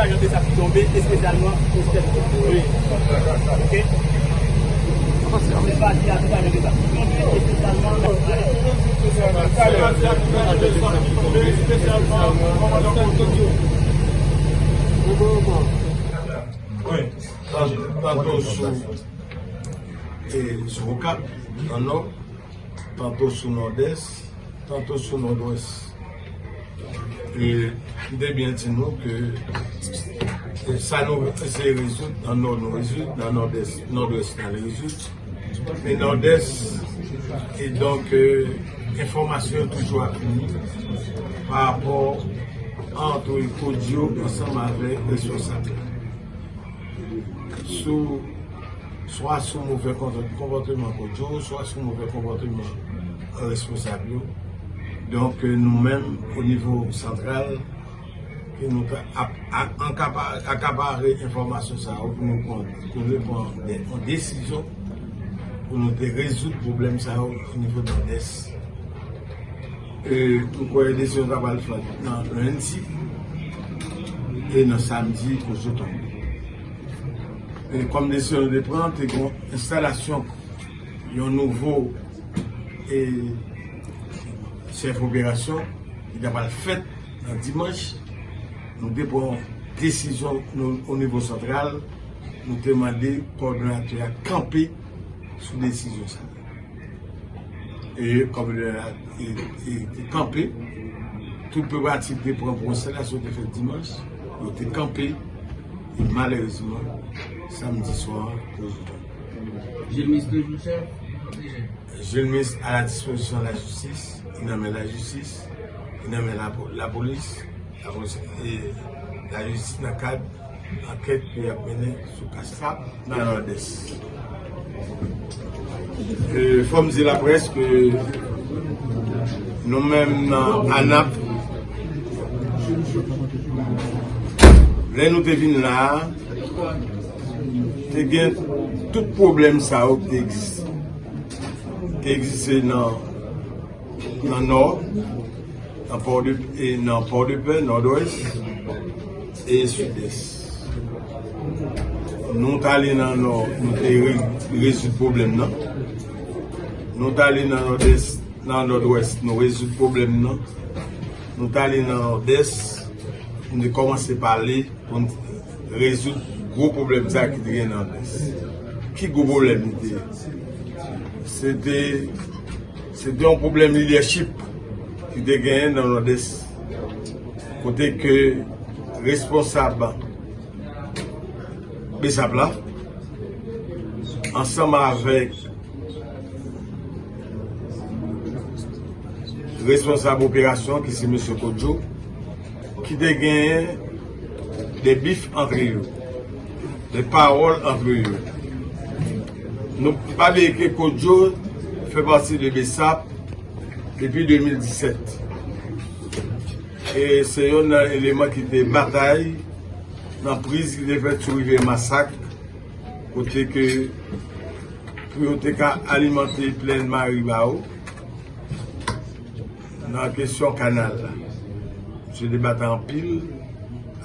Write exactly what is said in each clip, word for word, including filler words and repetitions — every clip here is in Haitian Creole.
Ajan BSAP ki tonbe, espesyalman pou Stèl Kou. Wi. Oke? Se pati a tout ajan BSAP ki tonbe, espesyalman. Se pati a tout ajan BSAP ki tonbe, espesyalman kòmandan Stèl Kou. Wi. Tanto sou, e, sou Okap, nan Nò, tanto sou Nòdès, tanto sou Nòdwès. E m te byen di nou ke, e, sa nou eseye rezoud nan Nò, nou rezoud nan Nòdès, Nòdwès, n al rezoud. Men Nòdès, e donk, e, enfòmasyon yo toujou ap vini pa rapò ant Kodyo ansanm avèk responsab la. Sou, swa sou movè konpòt-, konpòteman Kodyo, swa sou movè konpòteman responsab yo. Donk, nou menm, o nivo santral, ke nou ta ap, ap ankapa-, akapare enfòmasyon sa yo pou nou pran, pou nou pran de, yon desizyon pou nou te rezoud pwoblèm sa yo o nivo Nòdès. E, m kwè desizyon sa pral fèt nan lendi e nan samdi Kodyo tonbe. E kòm desizyon nou te pran, te gen yon enstalasyon yon nouvo, e, chèf operasyon ki ta pral fèt nan dimanch. Nou te pran desizyon nou, o nivo santral, nou te mande kòdonatè a kanpe sou desizyon sa a. E kòm lè a, e, e, te kanpe, tout preparatif te pran pou enstalasyon te fèt dimanch, yo te kanpe, e malerezman, samdi swa, Kodyo tonbe. Jules Mis toujou chèf, J M I S à la disposition de la justice, li nan men lajistis, li nan men lapo-, lapolis, lapolis, e lajistis nan kad ankèt ke y ap mennen sou ka sa nan Nòdès. E, fò m di laprès ke nou menm nan ANAP, lè nou te vin la a, te gen tout pwoblèm sa yo ki te egziste. Te egziste nan, nan Nò, nan Pò de, e nan Pòdepè, Nòdwès e Sidès. Nou t ale nan Nò, nou te re-, rezoud pwoblèm nan. Nou t ale nan Nòdès, nan Nòdwès, nou rezoud pwoblèm nan. Nou t ale nan Nòdès, nou te kòmanse pale pou n rezoud gwo pwoblèm sa ki te gen nan Nòdès. Ki gwo pwoblèm li te ye? Se te, se te yon pwoblèm lidèchip ki te genyen nan Nòdès, kote ke responsab BSAP la, ansanm avèk responsab operasyon, ki se mesye Kodyo, ki te genyen de bif antre yo, de pawòl antre yo. Nou pa bliye ke Kodyo fè pati de BSAP depi de mil disèt. E se youn nan eleman ki te batay nan priz ki te fèt sou rivyè Masak, kote ke pou yo te ka alimante plèn Maribao nan kesyon kanal la. Misye te batay anpil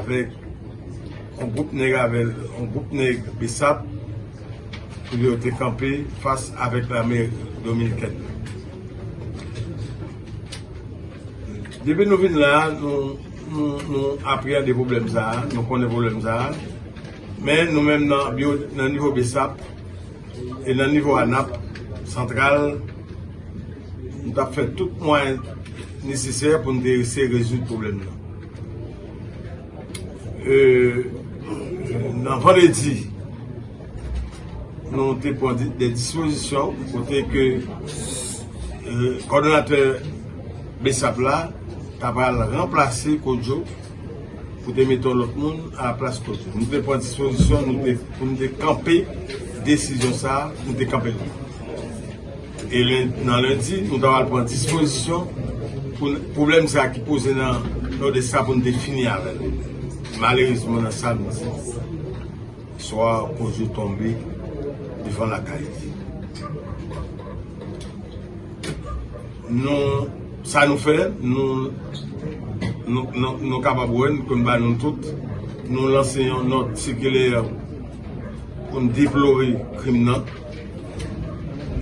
avèk yon gwoup nèg, avèk yon gwoup nèg BSAP, pou yo te kanpe fas avèk lame dominikèn. Depi nou vin la, nou, nou, nou apreyande pwoblèm sa a, nou konnen pwoblèm sa a. Men nou menm nan biwo, nan nivo BSAP e nan nivo ANAP santral, nou t ap fè tout mwayen nesesè pou nou te eseye rezoud pwoblèm nan. E, nan vandredi, nou te pran di-, de dispozisyon kote ke, e, kòdonatè BSAP la ta pral ranplase Kodyo pou te mete yon lòt moun a la plas Kodyo. Nou te pran dispozisyon, nou te, pou nou te kanpe desizyon sa a, nou te kanpe l. E len-, nan lendi, nou ta pral pran dispozisyon pou n-, pwoblèm sa a ki poze nan Nòdès la pou nou te fini avè l. Malerezman, nan samdi swa, Kodyo tonbe devan lakay li. Nou, sa nou fè, nou, nou, nou, nou kapab wè, nou konn ba nou tout. Nou lanse yon nòt sikilè pou n deplore krim nan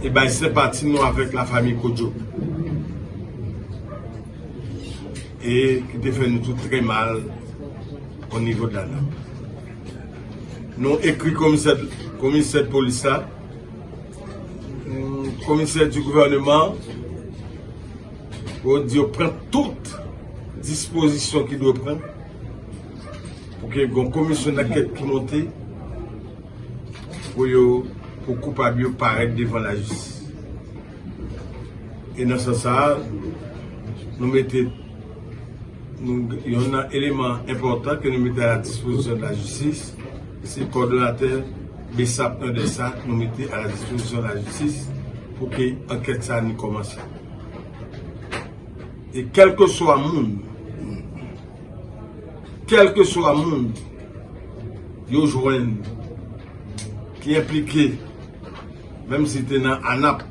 e bay senpati nou avèk lafanmi Kodjo, e ki te fè nou tout trè mal o nivo de la NAP. Nou ekri komisè, komisè polis la, komisè di gouvèneman, pou yo di yo pran tout dispozisyon ki dwe pran pou ke yon komisyon dankèt ki monte pou yo, pou koupab yo parèt devan lajistis. E nan sans sa a, nou mete, nou, yon nan eleman enpòtan ke nou mete a la dispozisyon de lajistis, se kòdonatè BSAP Nòdès sa, nou mete a la dispozisyon de lajistis pou ke ankèt sa ni kòmanse. E kèlkeswa moun, kèlkeswa moun yo jwenn ki enplike, menm si te nan ANAP,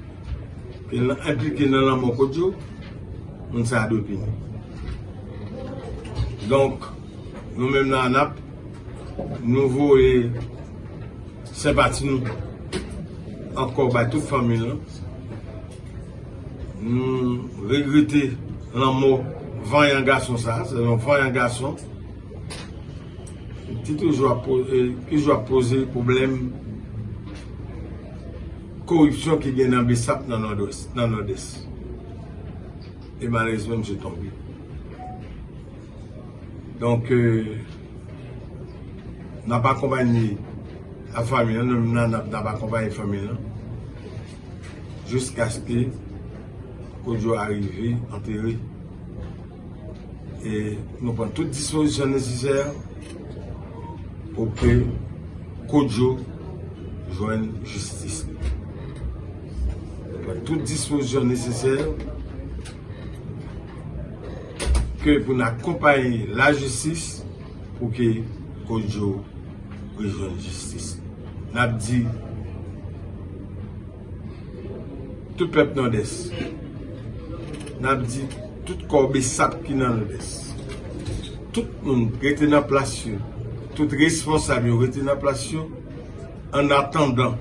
ki enplike nan lanmò Kodjo, moun sa a dwe pini. Donk, nou menm nan ANAP, nou voye senpati nou ankò bay tout fanmi l lan. Nou regrete lanmò vanyan gason sa a, se yon vanyan gason ki toujou ap po-, e, ki toujou ap poze pwoblèm koripsyon ki gen nan BSAP nan Nòdwès, nan Nòdès. E malerezman, misye tonbe. Donk, e, n ap akonpanye lafanmi an, nou menm nan, n ap, n ap akonpanye fanmi an jiskaske Kodjo a rive antere. E nou pran tout dispozisyon nesesè pou ke Kodjo jwenn jistis li. Nou pran tout dispozisyon nesesè ke pou n akonpaye lajistis pou ke Kodjo rejwenn jistis. N ap di tout pèp Nòdès, n ap di tout kò BSAP ki nan Nòdès, tout moun rete nan plas yo, tout responsab yo rete nan plas yo, an atandan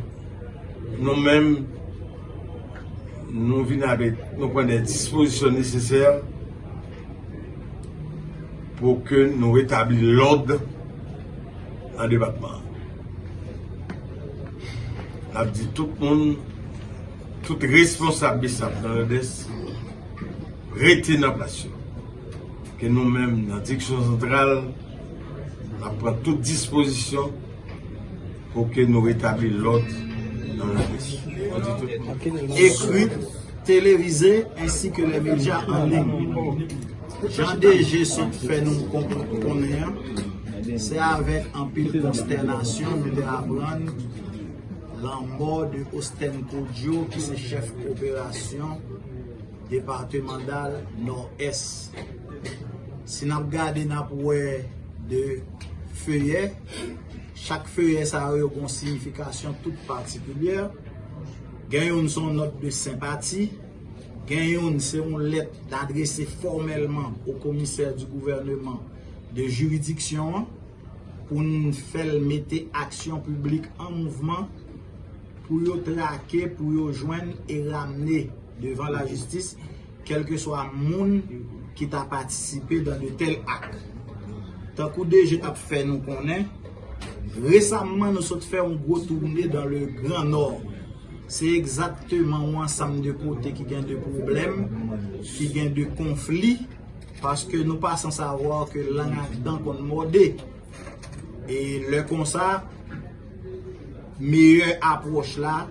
nou menm, nou vin avèk, nou pran de dispozisyon nesesè pou ke nou retabli lòd nan depatman an. N ap di tout moun, tout responsab BSAP nan Nòdès, rete nan plas yo. Ke nou menm, nan Direksyon Santral, n ap pran tout dispozisyon pou ke nou retabli lòd nan Nòdès. Mwen di tout moun. Écrit, télévisé ainsi que les médias en ligne. Jan DG sot fè nou konprann konnen an, se avèk anpil konstènasyon nou te aprann lanmò de Ostèn Kodjo, ki se chèf operasyon depatmantal Nòdès. Si n ap gade, n ap wè de feyè. Chak feyè sa yo, yo gen yon siyifikasyon tout patikilyè. Gen youn se yon nòt de senpati, gen youn se yon lèt n adrese fòmèlman o komisè di gouvèneman de jiridiksyon an, pou n fè l mete aksyon piblik an mouvman pou yo trake, pou yo jwenn e ramne devan lajistis kèlkeswa moun ki ta patisipe dan de tèl ak. Tankou DG t ap fè nou konnen, resamman nou sot fè yon gwo toune dan le Gran Nò. Se egzakteman yon ansanm de kote ki gen de pwoblèm, ki gen de konfli, paske nou pa san savwa ke lang ak dan konn mòde. E lè konsa, meyè apwòch la,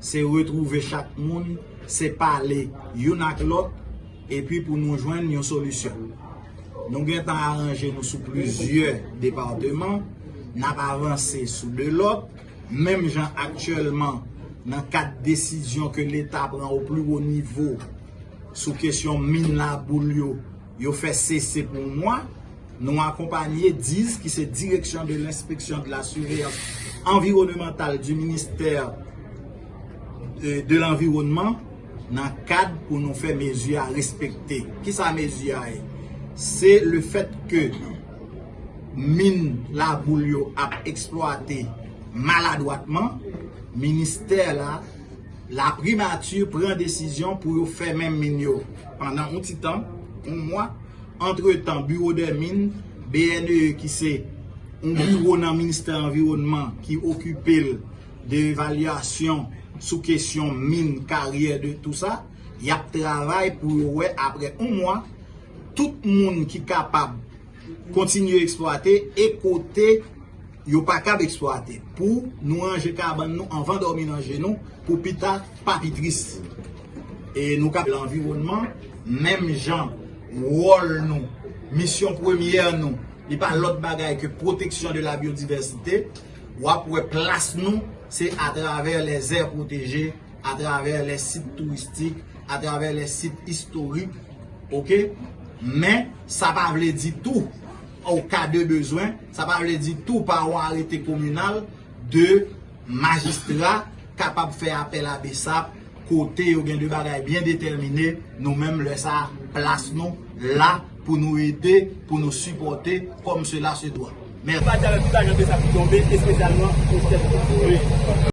se retwouve chak moun, se pale youn ak lòt, epi pou nou jwenn yon solisyon. Nou gentan aranje nou sou plizyè depatman, n ap avanse sou de lòt, menm jan aktyèlman nan kad desizyon ke Leta pran o pli wo nivo sou kesyon min Laboul yo, yo fè sese pou yon mwa. Nou akonpanye DIS, ki se Direction de l'Inspection de la Surveillance Environnementale du Ministère de, de l'Environnement, nan kad pou nou fè mezi a respekte. Kisa mezi a ye? Se le fèt ke min laboul yo ap eksplwate maladwatman, ministè la, laprimati pran desizyon pou yo fèmen min yo pandan yon ti tan, yon mwa. Antretan, Biwo dè Min, B N E, ki se yon biwo nan Ministè Anviwònman ki okipe l de evalyasyon sou kesyon min, karyè, de tou sa, y ap travay pou yo wè, apre yon mwa, tout moun ki kapab kontinye eksplwate e kote yo pa kab eksplwate, pou nou ranje kabann nou anvan dòmi nan je nou, pou pita pa pi tris. E nou ka lanviwònman, menm jan wòl nou, misyon premyè nou, li pa lòt bagay ke pwoteksyon de la byodivèsite. W ap wè plas nou se atravè lèzè pwoteje, atravè lè sit touristik, atravè lè sit istorik, oke? Men sa pa vle di tou, o ka de bezwen, sa pa vle di tou pa yon arete kominal de majistra kapab fè apèl a BSAP, kote yo gen de bagay byen detèmine. Nou menm, lè sa, plas nou la pou nou ede, pou nou sipòte, kòm sela se dwa. Mèsi. Pati avèk tout ajan BSAP ki tonbe, espesyalman pou chèf